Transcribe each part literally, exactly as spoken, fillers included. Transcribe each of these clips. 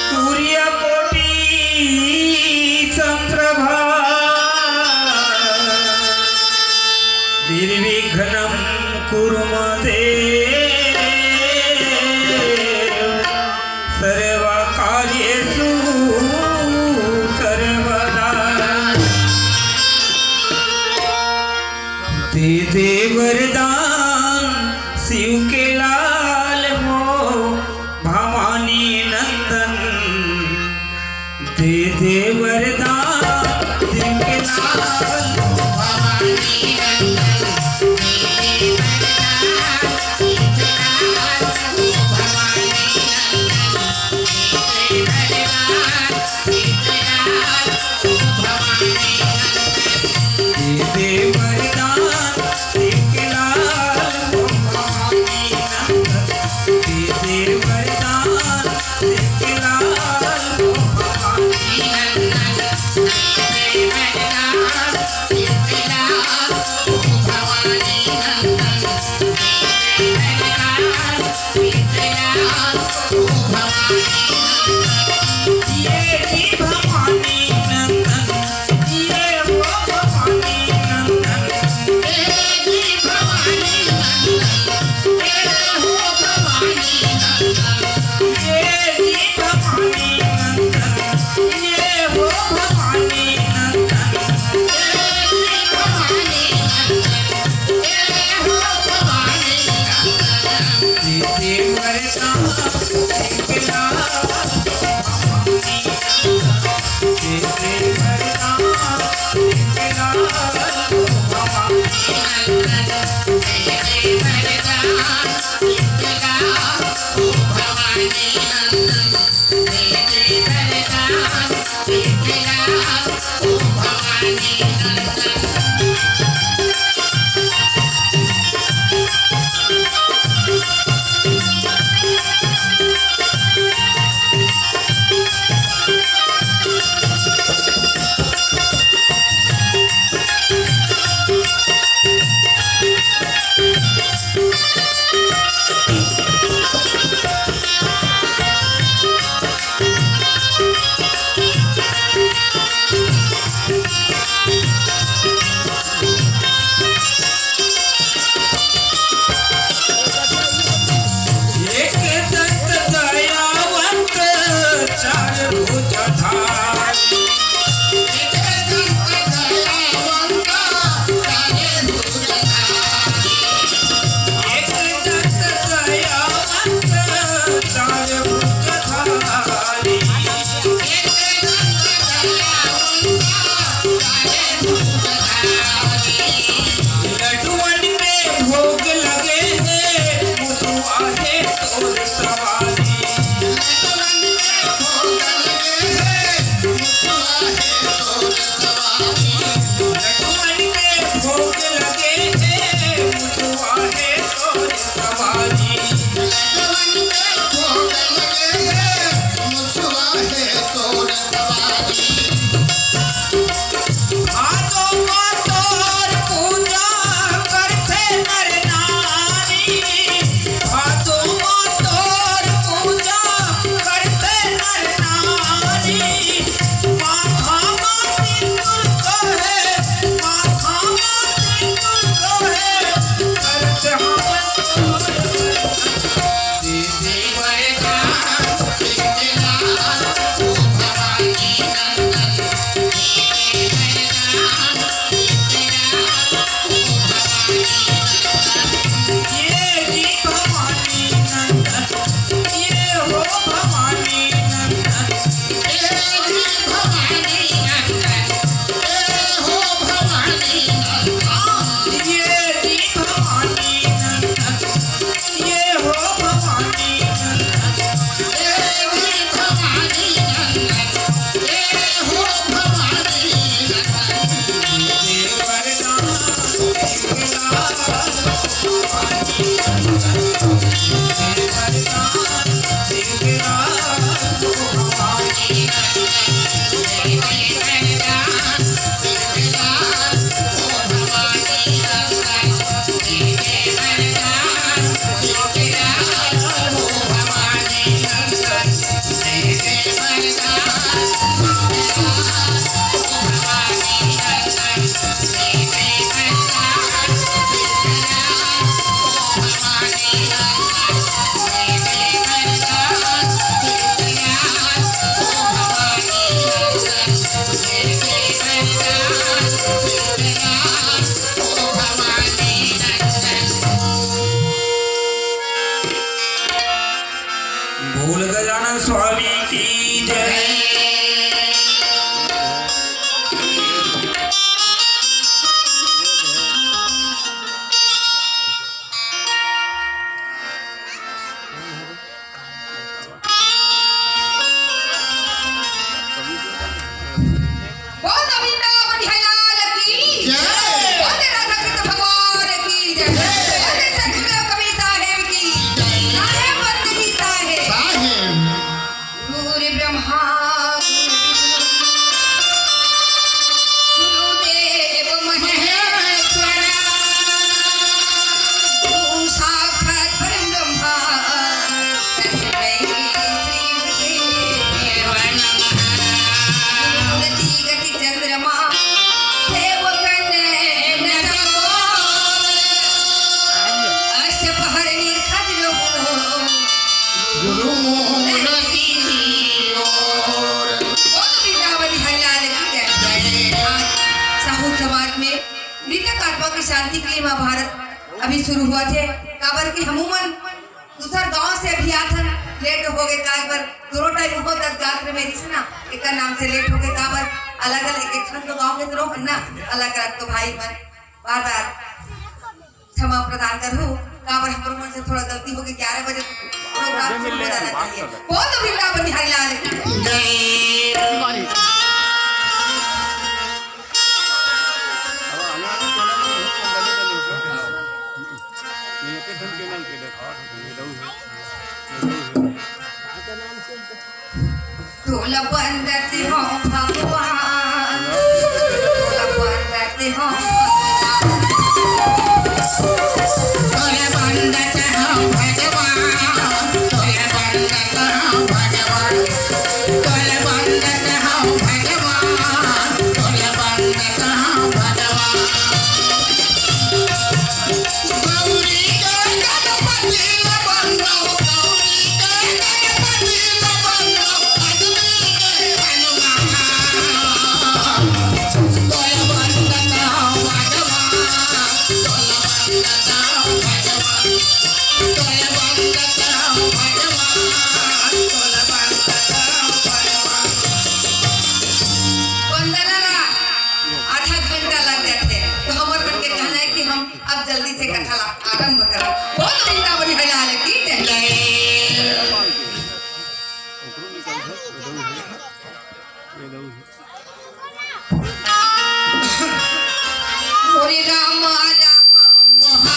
सूर्यकोटि समप्रभा निर्विघ्नं कुरु मे देव सर्वकार्येषु सर्वदा। दे दे वरदान शिव के लाल हो भवानी नंदन। दे दे वरदान शिव के लाल हो भवानी नंदन। दे दे वरदान शिव के लाल हो भवानी नंदन। दे दे वरदान शिव के लाल हो भवानी नंदन। दे दे वरदान शिव के लाल हो भवानी नंदन। दे दे वरदान शिव के लाल हो भवानी नंदन। दे दे वरदान शिव के लाल हो भवानी नंदन। दे दे वरदान बोल वृंदावन बिहारी लाल की जय। बोल राधा कृष्ण भगवान की जय। जय। बोल सतगुरु कबीर साहेब की जय। नारायण पंत की साहेब। साहेब। गुरु ब्रह्मा गुरु विष्णु गुरुदेव महेश्वरा। गुरु साक्षात परम ब्रह्मा तस्मै श्री गुरुदेव नमः। गुरु गति गति चंद्रमा सेवकन नमो। अष्ट पहर निरखत रहूं गुरु मूरति की ओर। बोल वृंदावन बिहारी लाल की जय। आज साहू समाज में मृतक आत्मा की शांति के लिए महाभारत अभी शुरू हुआ थे। काबर कि हमू मन दूसर गांव से अभी आथन, लेट हो गए। काबर दोनों टाइम बहुत दस गात्र में रहिस ना, एकर नाम से लेट हो गए। काबर अलग अलग एक एक ठन तो गांव के तो रहो ना, अलग अलग तो भाई मन बार बार क्षमा प्रदान करहु। काबर हमरो मन से थोड़ा गलती हो गई, ग्यारह बजे प्रोग्राम शुरू हो जाना चाहिए। बोल वृंदावन बिहारी लाल की जय। तोला बंदत हो भगवान, तोला बंदत हो भगवान। तोला बंदत हो भगवान, तोला बंदत हो भगवान, तोला बंदत हो भगवान, तोला बंदत हो भगवान। वंदना ला आधा घंटा लग जाथे, तो हमर मन के कहना है कि हम अब जल्दी से कथा ला आरंभ करो। बोल वृंदावन बिहारी लाल की जय। मोरे राम राम मोहा।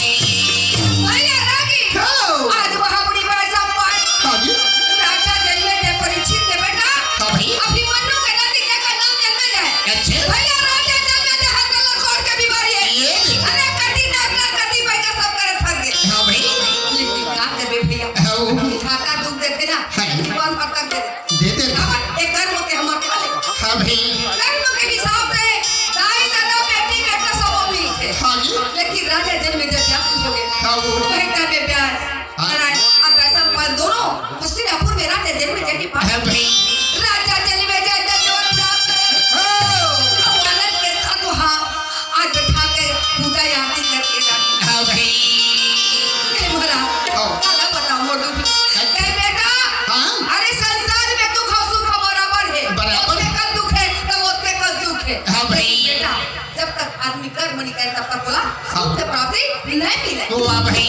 भैया रागी, हाँ। आज वहाँ बड़ी बात सब पाए। हाँ जी। राजा जन्मे थे परीक्षित के बेटा। हाँ भाई। अभिमन्यु के नाती के का नाम जन्मे जाए। अच्छा। भैया राजा जन्मे थे, हाथ में लसोर के बीमारी है। ये जी। अरे कति डॉक्टर, कति पैसा सब करे थक गए। हाँ भाई। लेकिन का करबे भैया? हाँ। विधाता दुख देथे ना, हाँ। भगवान भटक दे। दे दे। अब ये कर्म के हमर फल है। हाँ भाई। कर्म के हिसाब से दाई, दादा, बेटी, बेटा सब मिलथे। हाँ जी। लेकिन राजा जन्मे जब जाति हो गए, हाँ वो। बेटा में प्यार, हाँ। नारायण, अब ऐसा पर दोनों हस्तिनापुर में राजा जन्मे जब की बात। हाँ भाई। राजा जन्मे जब जब जब प्राप्त है। हाँ। भगवान के साथ वहाँ आज बैठा के पूजा आरती करके जाती। हाँ भाई। हे महाराज, हाँ। काला बताओ मोर दुख। हाँ। हे बेटा, हाँ। अरे संसार में दुख और सुख बराबर है। बराबर। ओतके कन दुख है, तब ओतके कन सुख है। हाँ भाई। बेटा, जब तक आदमी कर्म नहीं करे, तब तक बोला, हाँ। सुख के प्राप्ति नहीं मिले। वाह भाई।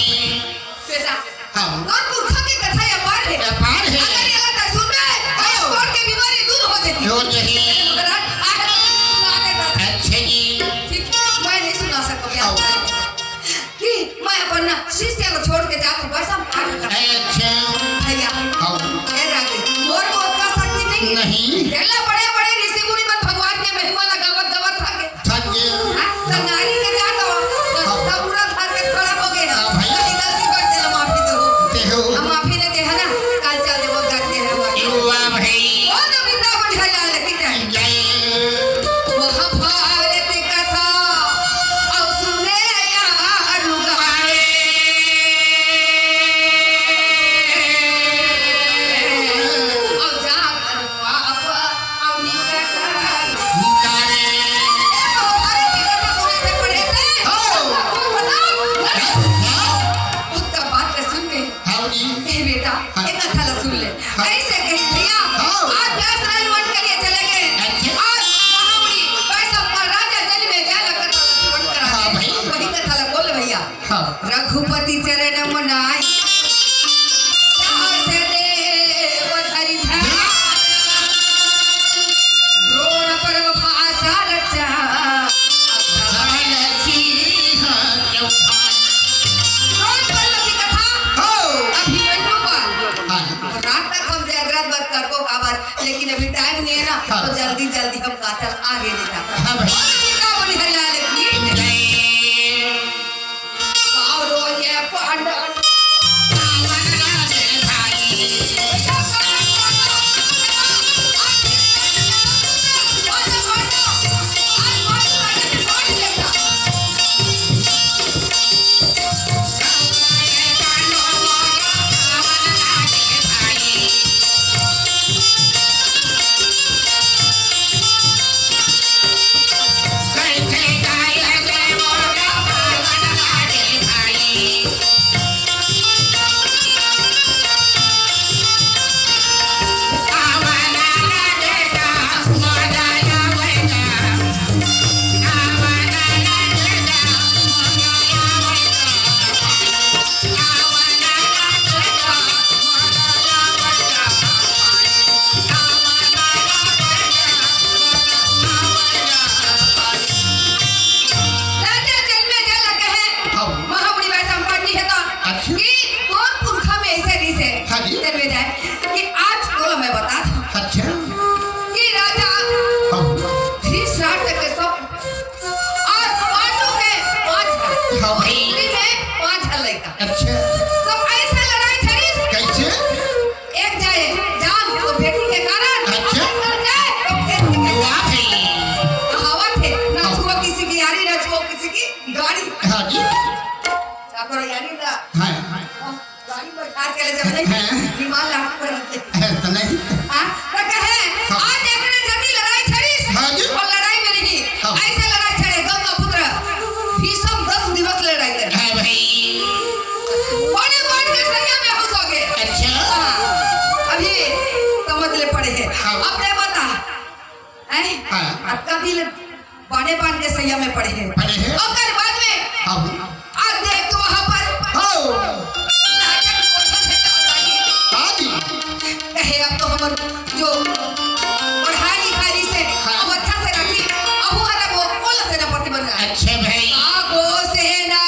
बेटा, हाँ। तोर पुरखा के कथा अपार हे। अपार हे। अगर ये कथा सुनबे, हाँ। तोर के बीमारी दूर हो जाही। हो जाही। महाराज, आज सुना दे बात। अच्छा जी। ठीक, मैं नहीं सुना सकूँ क्या? हाँ। कि मैं अपन शिष्य को छोड़ के जाके बस हम आगे कर। अच्छा। भैया। हाँ। ए रागे, मोर को जय। महाभारत कथा अउ सुने यार गावे। अउ जाकर पाप अउ निकट करे। ए, महाभारत की कथा सुने से पढ़े से। हाँ। खुद का बात सुन के। हाँ जी। ए बेटा, हाँ। एक कथा ला सुन ले। हाँ। ऐसे कही भैया, हाँ। आज व्यास राज वन के लिए चले गए। अच्छा। आज महामुनि वैशंपायन राजा जनमेजय ला कथा ला श्रवण करा हाँ दे। भाई। वही कथा ला बोल भैया। हाँ। रघुपति चरण मनाई, व्यास देव धरि ध्यान। द्रोण पर्व भाषा रचा, द्रोण पर्व की कथा हाँ। अभिमन्यु पर। हाँ। रात तक हम जागरण बात करबो काबर, लेकिन अभी टाइम नहीं है ना, हाँ। तो जल्दी जल्दी हम कथा आगे ले जाता। हाँ भाई। और गीता बलि हरियाणा की जय। पावरो ये पांडव। राजा जनमेजय ला कहे, हाँ। महामुनि वैशंपायन जी हे तो, अच्छा। कि तोर पुरखा में ऐसे रिहिसे, हाँ जी। जनमेजय, कि आज तोला मैं बता दूं, अच्छा। कि राजा हाँ। धृतराष्ट्र के सौ और पांडव के पांच झन, हाँ। और कुंती में पांच झन लइका। अच्छा। तो ऐसे लड़ाई छड़िस। कैसे? एक जाए जान तो बेटी के कारण, अच्छा। अउ एक जाए तो खेत के कारण। वाह भाई। कहावत हे, ना हाँ। छुओ किसी की यारी, ना छुओ किसी की गाड़ी। हाँ जी। का करो यारी ला? हाँ। गाड़ी में ठार के ले जावे नहीं, हाँ। विमान लाग पर रहते। है तो नहीं। हाँ, तो कहे, हाँ। आज एकने जदी लड़ाई छड़िस, हाँ जी। और लड़ाई में नहीं, हाँ। ऐसे लड़ाई छड़े, गंगा पुत्र, भीष्म दस दिवस लड़ाई करे। हाँ भाई। बड़े बांध के सैया में हो सके। अच्छा। हाँ, अभी समझ ले पड़े हैं। हाँ। अब मैं बता, हैं? हाँ। अब कभी ल-, बड़े बांध के सैया में पड़े हैं। पड़े हैं। ओकर बाद में हाँ। आज देख तो वहाँ पर हाँ। राजा के कोठा से का उठाई। हाँ जी। कहे, अब तो हमर जो पढ़ाई लिखाई से हाँ। अब अच्छा से रखी, अब वो हरा वो, वो सेनापति बन रहा है। अच्छा भाई। आगो सेना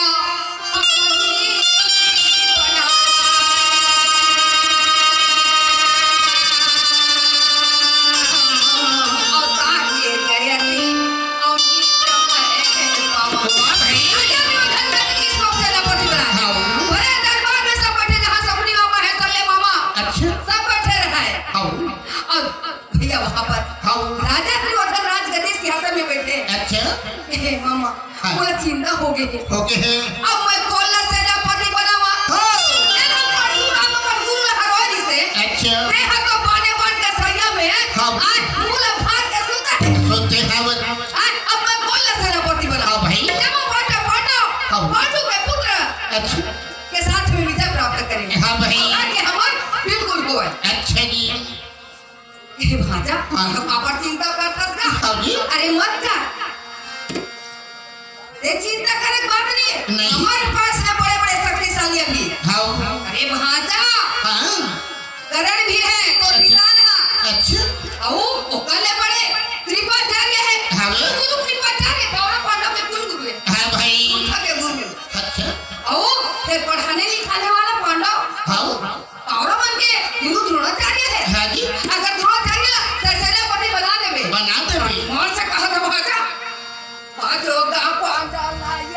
वाह भाई। अच्छा। हाँ। भैया वहाँ पर हाँ। राजा दुर्योधन राजगद्दी सिंहासन में बैठे। अच्छा। ए मामा, हाँ। मोला चिंता हो गई हे। हो गई हे। अब मैं कोन ला सेनापति बनावा? हाँ। ए ना पढ़ू ना तो पढ़ू ना हरो जी से। अच्छा। मैं हा तो बाने बान के सैया में। हाँ। आज मुंह ला फाड़ के सोता है। सोते हाँ बस। आज अब मैं कोन ला सेनापति बनावा? हाँ भाई। जब वो पांडव, पांडव, हाँ। पांडु के पुत्र अच्छा। के साथ में विजय प्राप्त करेंगे। हाँ भाई। और ये हमार बिल्कुल को है। अच्छा जी। ए भांजा, हाँ। तो काबर चिंता करथस का? अभी? अरे मत कर। ए चिंता करे के बात नहीं। नहीं। हमारे पास ना बड़े-बड़े शक्तिशाली अभी। हाँ। अरे भांजा। हाँ। कर्ण भी है, तो अच्छा। निदान हा। अच्छा। अउ ओकर ले बड़े कृपाचार्य है। हाँ। गुरु कृपाचार्य, कौरव पांडव के कुल गुरु है। हाँ भाई। उनका के गुरु है। अच्छा। अउ फिर पढ़ाने लिखाने वाला पांडव। हाँ। कौरव मन के गुरु द्रोणाचार्य हे। हाँ जी। अगर द्रोणाचार्य ला सेनापति बना देबे। बना देबे। मोर से कहा था भांजा। पांचों का पांडव लाई।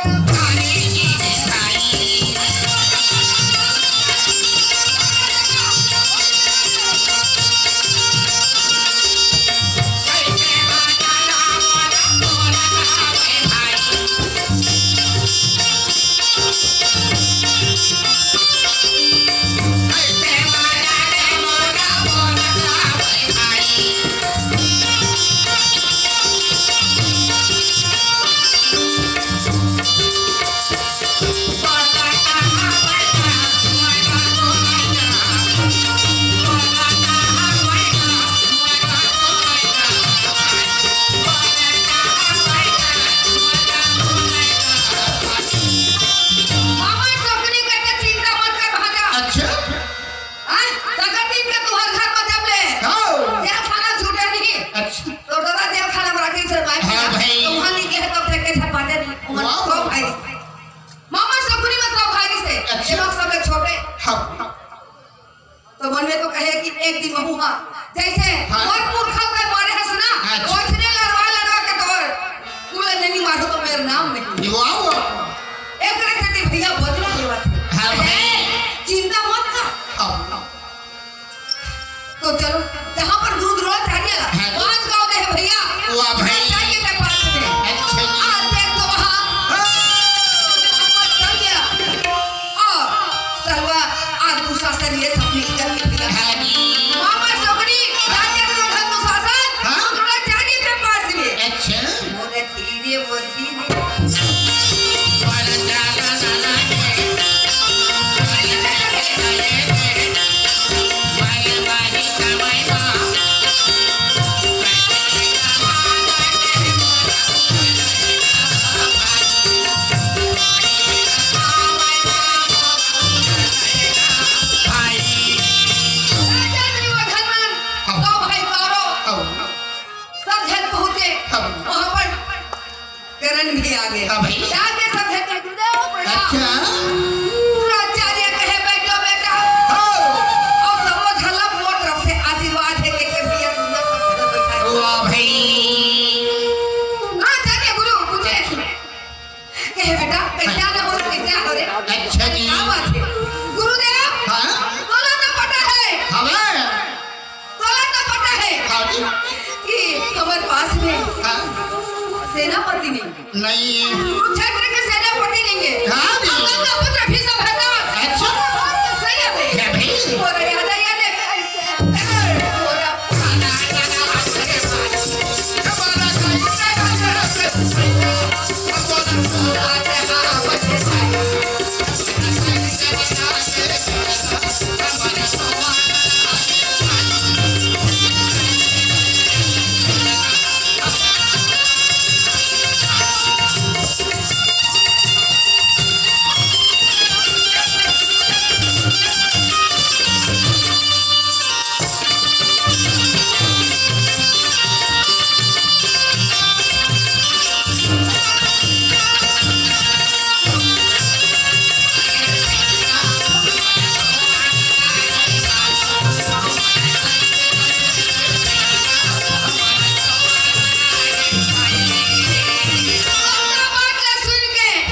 वहाँ पर करण भी आ गए। हाँ भाई। आके सब कहते, "गुरुदेव प्रणाम।" अच्छा। गुरु आचार्य कहे, "बैठो बेटा।" हाँ। और सबो झलक मोर तरफ से आशीर्वाद है, के कर दिया तुमने सब झलक बैठा है। वाह भाई। आचार्य गुरु पूछे, कहे, "बेटा, कैसे आना बोलो, कैसे आना रे?" अच्छा जी। क्या बात है? गुरुदेव, हाँ? बोलो तो पता है। हाँ भाई। तोला तो पता है हाँ जी। कि हमर पास में हाँ। सेनापति नहीं है। नहीं है। कुरुक्षेत्र के सेनापति नहीं है। हाँ जी। हम लोग का पुत्र भीष्म है ना? अच्छा। बहुत सही है बे। क्या भाई? और याद आया ना? और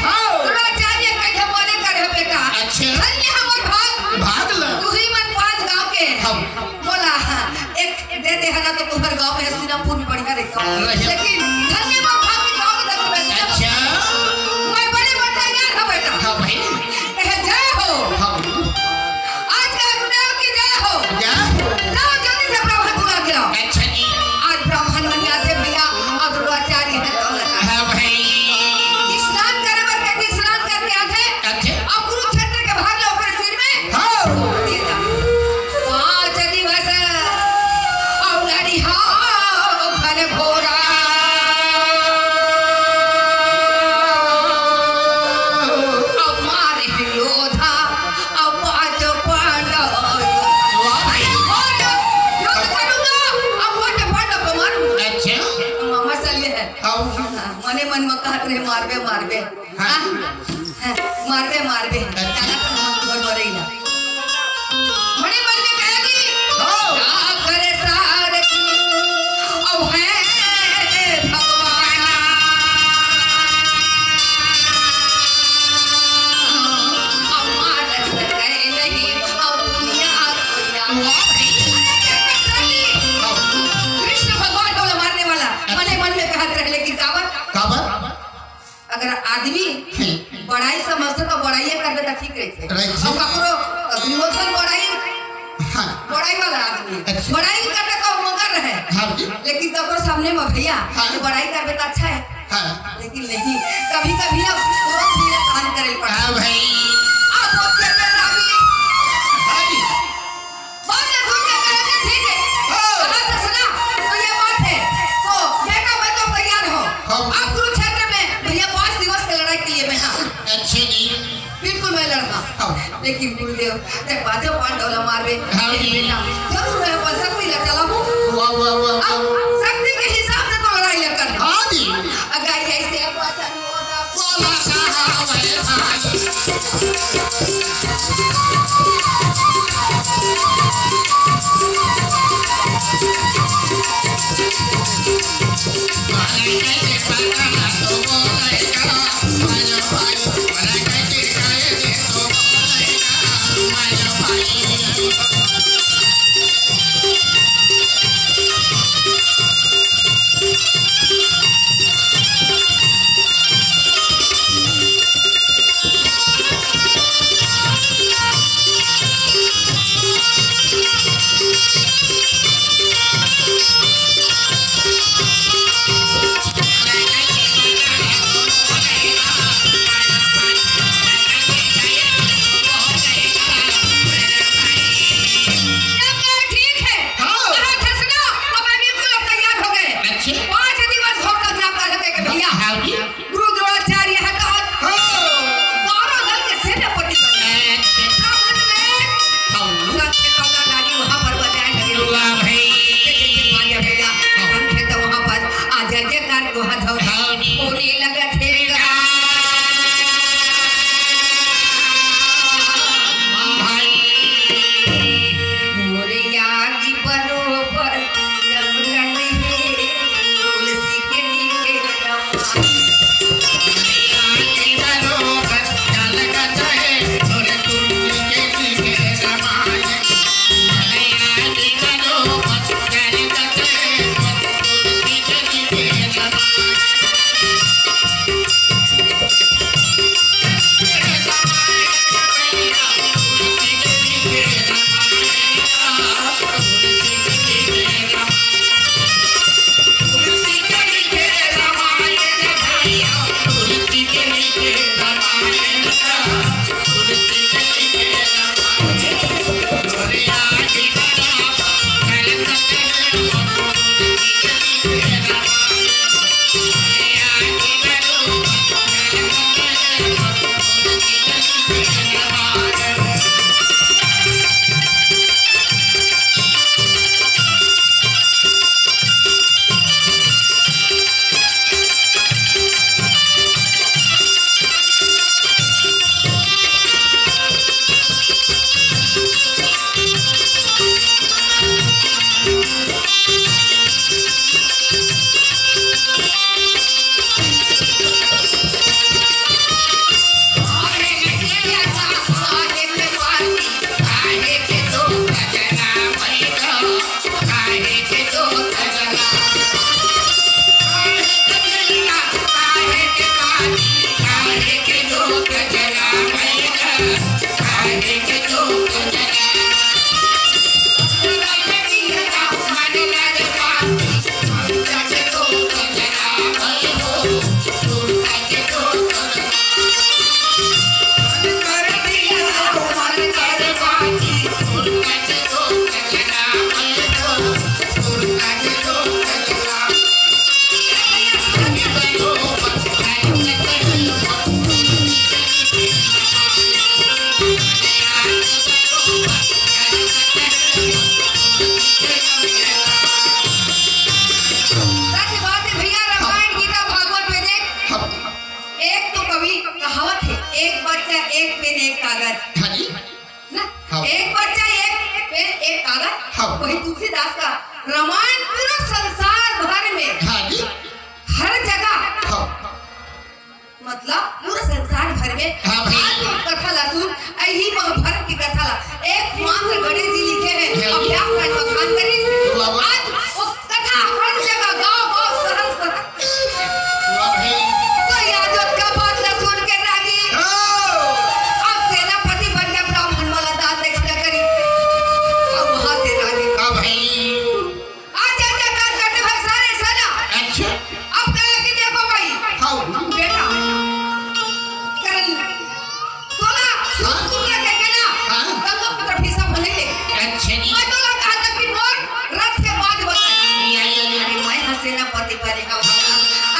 हाँ। द्रोणाचार्य कहे, "बोले कर हे बेटा।" अच्छा। धन्य हमर भाग। भाग ला। तुही मन पांच गांव के। हम। बोला, हाँ, एक दे दे हरा तो तुम्हर गांव में हस्तिनापुर में बढ़िया रहता। रहे। लेकिन धन्य हमर भाग के गांव में दस में अच्छा। मैं बड़े बड़े यार हो बेटा। हाँ भाई। कहे, "जय हो।" हाँ। आज का गुरुदेव की जय हो। जय हो। जाओ जल्दी से ब्राह्मण बुला के लाओ। अच्छा जी। आज ब्राह्मण मन आथे भैया, अब द्रोणाचार्य है दौलत। हाँ भाई। स्नान करे बर कहके स्नान करके आथे। अच्छा। अब कुरुक्षेत्र के भाग ला ओकर सिर में हाँ। दे दा। पांच दिवस अउ लड़िहा घन घोरा। अब मारे योद्धा, अब पांच पांडव। वाह भाई। और युद्ध करूंगा, अब पांच पांडव को मारूंगा। अच्छा। मामा चले हैं। आओ। हाँ, मने मन में कहत रहे, "मारबे, मारबे।" हाँ। हाँ, हाँ, मारबे, मारबे। अच्छा। ज्यादा तो मन में बरई ना। मने मन में कहे कि हाँ। का करे सारथी, अब है भगवान। अब मार सके नहीं, अब दुनिया कोई ना। वाह भाई। अरे, देख, देख, देख। हाँ। कृष्ण भगवान को मारने वाला। अच्छा। मने मन में कहत रहे, लेकिन काबर? काबर? अगर आदमी हम्म। बड़ाई समझथे त बड़ाई करबे त ठीक रहिथे। रहिथे। अउ ककरो दुर्योधन बड़ाई, हाँ। बड़ाई वाला आदमी। अच्छा। बड़ाई करबे त मगर रहे। हाँ जी। लेकिन ककरो सामने में भैया हाँ। ये बड़ाई करबे त अच्छा है। हाँ। लेकिन नहीं, कभी-कभी अब क्रोध भी सहन करे पड़थे। हाँ भाई। अब वो कहते रावी। हाँ जी। बात ला सुन के कहे कि ठीक है। हाँ। कहा, "दसरा, तो ये बात है। तो बेटा, मैं तो तैयार हूँ। हाँ। आप कुरुक्षेत्र में भैया पाँच दिवस की लड़ाई के लिए मैं हाँ।" अच्छा जी। "बिल्कुल मैं लड़ूंगा।" हाँ। "लेकिन गुरुदेव, देख, पांचों पांडव ला मारबे।" हाँ जी। "बेटा, जरूर मैं अपन शक्ति ला चलाऊं।" वाह, वाह, वाह, वाह। अब शक्ति के हिसाब से तो लड़ाई ला करना। हाँ जी। अगर ऐसे अपन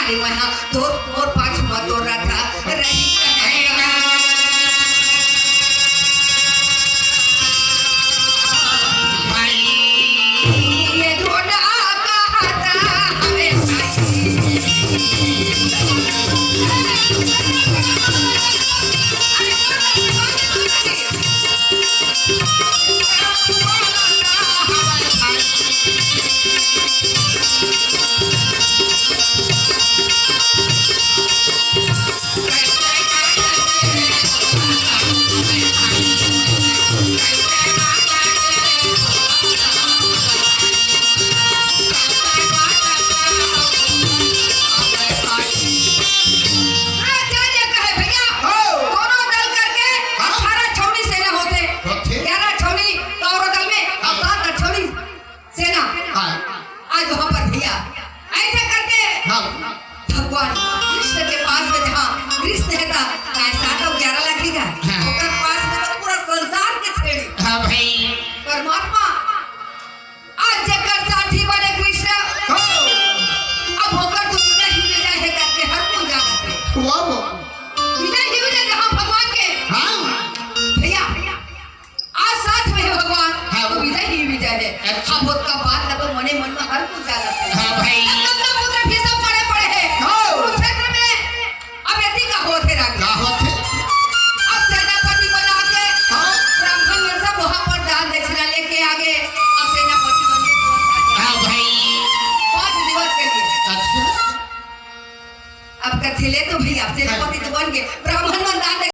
अरे मना तोर मोर पाछू म तोर रथा रही कहे। ये जोड़ा कहता हवे भाई। हाँ, क्या, क्या कहे भैया? हाँ। दोनों दल करके हाँ। अठारह छौड़ी सेना होथे। होथे। ग्यारह छौड़ी कौरव दल में, हाँ। सात छौड़ी सेना। हाँ। आज वहाँ पर भैया ऐसे करके हाँ। भगवान कृष्ण के पास में, जहाँ कृष्ण है था, काय सात और ग्यारह लाख ही था। हाँ। ओकर पास में तो पूरा संसार के छेड़ी। हाँ भाई। परमात्मा आज जेकर साथी बने कृष्ण, हो। अब होकर तो विजय ही विजय है करके हर कोई जानत है। वाह, वाह। विजय ही विजय जहाँ भगवान के। हाँ। भैया, आज साथ में है भगवान, हाँ। तो विजय ही विजय है। अच्छा। अब होता